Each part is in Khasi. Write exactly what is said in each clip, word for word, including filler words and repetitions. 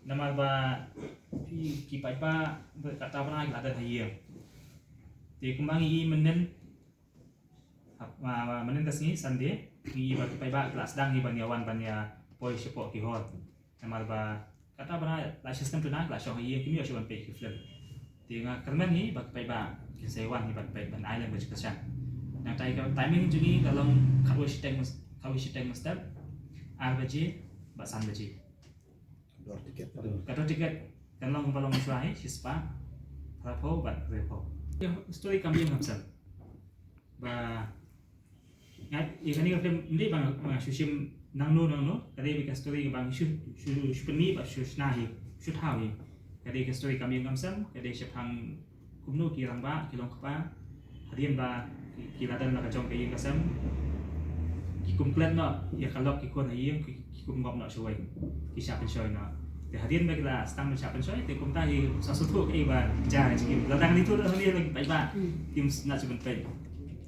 Namar ba phi ki paidbah ba kata bana ki la don ha ïing. Te kumba ngi i mynnin, hap, ma, ma, mynnin ka sngi Sunday, ngi i ba ki paidbah ki la sdang hi ban ïa wan ban ïa poi shapoh ki hall. Namar ba kata bana la shisnem tu na ki la shong ha ïing, kim ïoh shuh ban peit ki film. Te nga kyrmen hi ba ki paidbah kin sa ïa wan hi ban peit, ban ai lem ka jingkyrshan. Nangta ka timing jong ngi ka long khatwei shiteng mys-, khatwei shiteng mynstep, ar baje bad san baje. Dor tiket. Ka dor tiket kan long kumba long shuwa hi, shispah, phraphew bad hynriewphew. Ïa story Kam Ïeng Kam Sem. Ba nga, ïa kane ka film ym dei ba nga, ba nga shu shim nangno nangno, ka dei ka story ba nga shu, shu, shu pynmih bad shu shna hi, shu thaw hi. Ka dei ka story Kam Ïeng Kam Sem, ka dei shaphang kumno ki rangbah, ki long kpa, hadien ba ki, ki la don la ka jong ka ïing ka sem, ki kum klet noh ïa ka lok ki khun ha ïing, ki, ki kum ngop noh shawei, ki shah pynshoi noh. Te hadien ba ki la sdang ban shah pynshoi, te kumta ki sa sngewthuh kaei ba jia ha jingim. Lada ngi ïathuh hangne la ki paidbah kim sngewsih ban peit.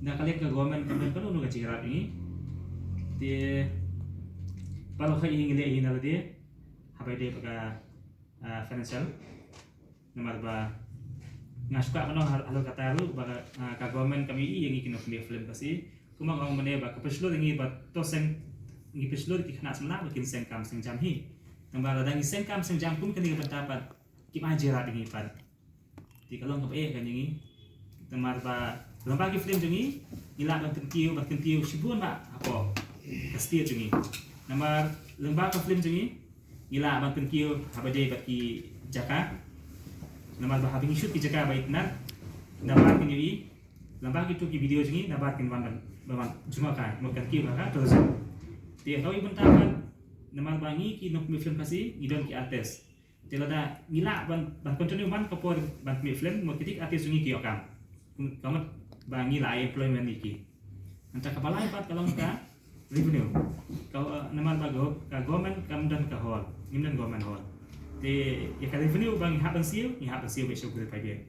Na ka liang ka government kam don kano kano ka jingïarap ïa ngi. Te baroh hi ngi leh hi na lade, haba ïadei bad ka, ah, financial. Namar ba nga shu kwah ban ong hal-, halor kata ruh ba ka, ah, ka government kam ïohi ïa ngi ki nongpynmih film Khasi. Kumba nga ong mynne ba ka pynshlur ïa ngi ba to seng, ngi pynshlur ïa ki khynnah samla ba kin seng kam seng jam hi. Namar lada ngi seng kam seng jam kum kane ka bynta pat kim ai jingïarap ïa ngi pat. Te ka long kaba eh ka ïa ngi. Namar ba lyngba ki film jong ngi, ngi lah ban kyntiew, ban kyntiew shibun bah hapoh ka state jong ngi. Namar lyngba ka film jong ngi, ngi lah ban kyntiew haba ïadei bad ki jaka. Namar ba haba ngi shoot ki jaka ba itynnad, nabar kin ïohi, lyngba kito ki video jong ngi, nabar kin wan ban, ban wan jngoh kai, mut kan kiew ha ka tourism. Te kawei bynta pat, namar ba ngi ki nongpynmih film Khasi, ngi don ki artist. Te lada ngi lah ban, ban continue man ka por ban pynmih film, mut kito ki artist jong ngi ki ïoh kam. Ka mut ba ngi lah ai employment ïa ki. Nangta kaba lai pat ka long ka revenue. Ka, eh, namar ba go-, ka government kam don ka hall, ngim don government hall. Te ïa ka revenue ba ngi hap ban siew, ngi hap ban siew beit sha u briew private.